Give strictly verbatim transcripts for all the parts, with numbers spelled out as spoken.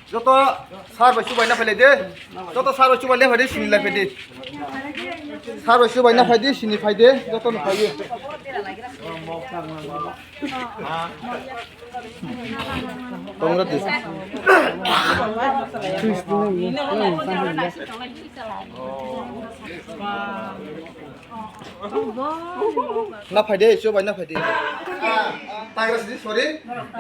Joto sir bai chubaina phailai de. Joto sir bai chubaina phaidi, sini lai phaidi. Sir bai chubaina phaidi, sini phaidi, joto no phaidi. Congrats. Na phaidi, chubaina phaidi. Tagra sidi, sorry.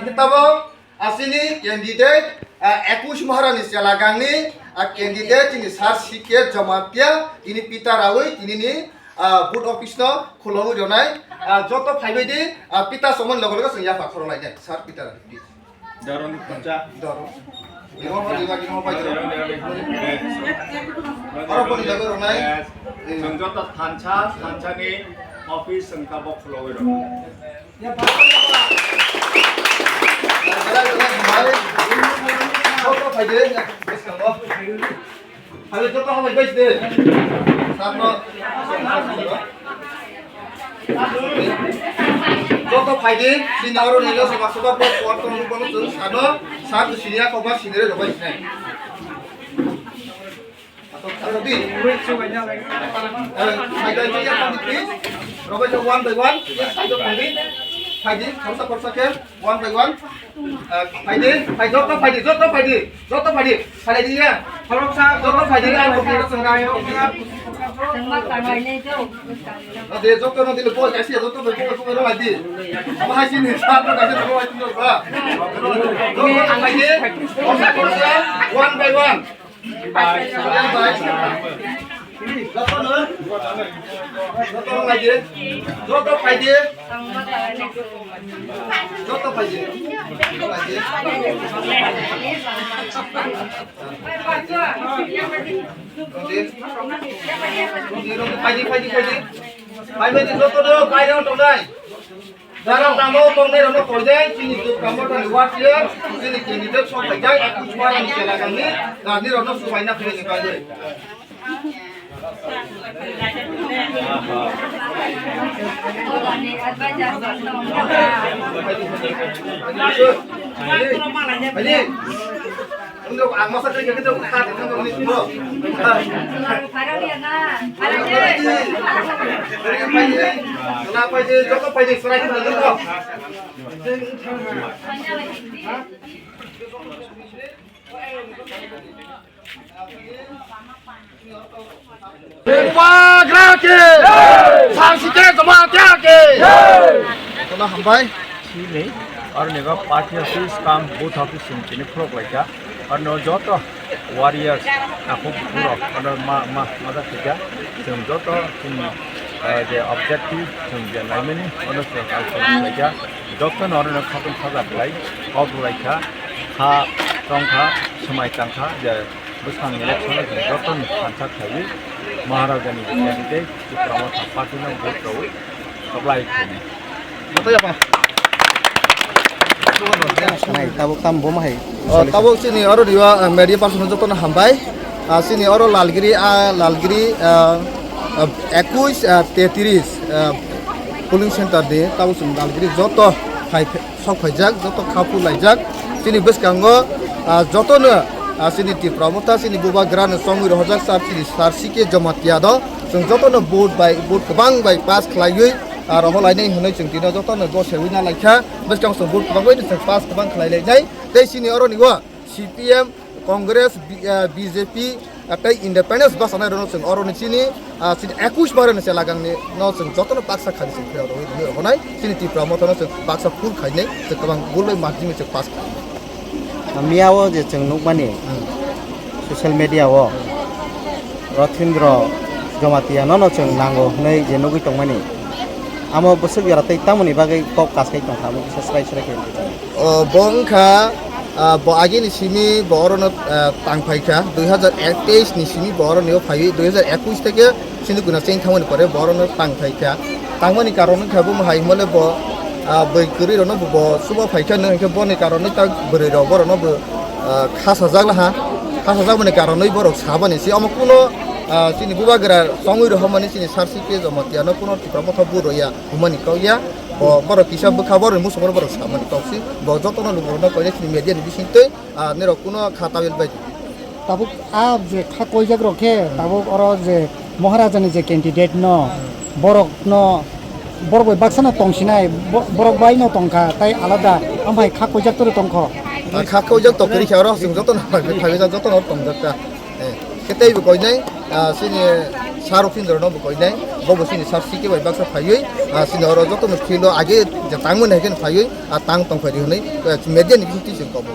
Ini tabo. Asini candidate, ah, ekush Maharani chela gangni, ah, candidate chini sir C K Jamatia, ini pita rawi, ini ni, ah, booth office no khulogwi rwnai, ah, joto phaibai di, ah, pita somon logo logo chwng yapha khoro lainai, sir pita rawi, please. Doro ni khorcha. Doro. Imo hodi ba, imo bai doro. Oro boni logo rwnai. Yes. Chwng joto thansa, thansani office chwng tabok khulogwi rwnai. Joto phaidi, sini oro nilo soba soba po po to ni bono tu sano, satu sini ako ba sini re dobai sinai. One by one, yes, side of phaidi. Phaidi, khorsa khorsa khe, one by one. Phaidi, phaidi, joto phaidi, joto phaidi, joto phaidi. Phaidi ya. Khoroksa, joto phaidi, ang kok ni sengrai. Ade, joto no dile bol kasi, joto bol bol bol phaidi. Ama hai sini sa to kasi bol phaidi ba. Joto phaidi, khorsa khorsa, one by one. Joto no? Joto no phaidi. Joto phaidi. Joto phaidi. Phaidi, phaidi, phaidi. Phaidi, joto no, phaidi, joto no. Jara tamo tongnai rokno koidai, chini Dukra Mothani ward leader, chini candidate sok khaijak, Ekush Maharani chela gangni, rajni rokno subaina philini bagwi. Ani, ani. Ang masa kaya kita buka hati kan ini bro. Kenapa ini? Joto phaidi, serai kita dulu. Bubagra ki! Sir C K Jamatia ki! Kono hambai. Chini, aroni ba party office kam booth office sing chini khulok laika. Arno joto warriors, takhuk bukhuk rok, arno ma, ma, ma da thika. Chwng joto chini, eh, je objective, chwng je naimani, arno chwng kalkol laika. Joto no arno khatung khaja khlai, kok laika, kha, tongkha, swmai tangkha, je Bwskang election o chwng joto ni thansa khaiwi Maharajani candidate Tipra Motha party no vote rwi supply khainai. Joto yapha. Nai, tabuk tam bo ma hai? O, tabuk chini oro riwa, ah, media person joto no hambai. Ah, chini oro Lalgiri, ah, Lalgiri, ah, ah, ekush, ah, tetris, ah, polling center de tabuk chini Lalgiri joto hai sok phaijak, joto khapu laijak. Chini bwskango, ah, jotono, ah, chini Tipra Motha, chini Bubagrano chongwi rohorjak sir, chini sir C K Jamatia do. Chwng jotono vote bai, vote kwbang bai pass khlaiwi, ah, rohor lainai hwnwi chwng tino jotono gosewi na laikha. Bwskang chwng vote kwbang bai chwng pass kwbang khlai lainai. Tei chini oroni o C P M, Congress, B-, ah, B J P, ah, tei independence bwchanai rokno chwng oro ni chini, ah, chini ekush Maharani chela gangni no chwng jotono baksa khaini chwng phiyok rwwi rwwi rwhornai, chini Tipra Motha no chwng baksa full khainai, chwng kwbang bulai margin bai chwng pass khainai. Miya o je chwng nukmani, hmm, social media o Rothindro Jamatia no no chwng nango hwnwi je nugwi tongmani, amo bwswk jora tei tamoni bagwi kok kasai tongkha, amo kisa swrai swrai khe. O, bo wngkha, ah, bo agini simi bo orono, ah, tang phaikha, dui hazar teis ni simi bo oroni o phaiwi, dui hazar ekush theke sini guna cheng thangmani pore bo orono tang phaikha. Tangmani karon wngkha bo hai hwnmale bo, ah, bwrwi kwrwi rokno bo, bo chuba phaikha, nw hinkhe boni karonwi tak bwrwi rok borokno bo, Ah, kha sajak laha, kha sajak mani karonwi borok sabani si omo kuno, ah, chini bubagra chongwi rohormani chini sar C P Jamatia no kuno Tipra Motha buro ya hwnmani kok ya. Bo borok kisa bwkha borok muchungmano borok sabani kok si. Bo jotono lukurokno koinai chini media ni bisingtwi, ah, nirok kuno kha tabil bai. Tabuk a je kha koijak rok khe tabuk oro je Maharaja ni je candidate no borok no borok bai baksa no tong sinai bo-, borok bai no tong kha tai alada amhai kha koijak toro tong kho. Ah, kha koijak to kwrwi khe oro chwng jotono phaiwi jotono tongjak ta. Eh, khe tei bo koinai, ah, chini sar Uphindra no bo koinai, bo bo chini sar C K bai baksa phaiwi, ah, chini oro jotono field o age je tangmani hai khe phaiwi, ah, tang tong phai di hwnwi, eh, media ni bisingtwi chwng kobo.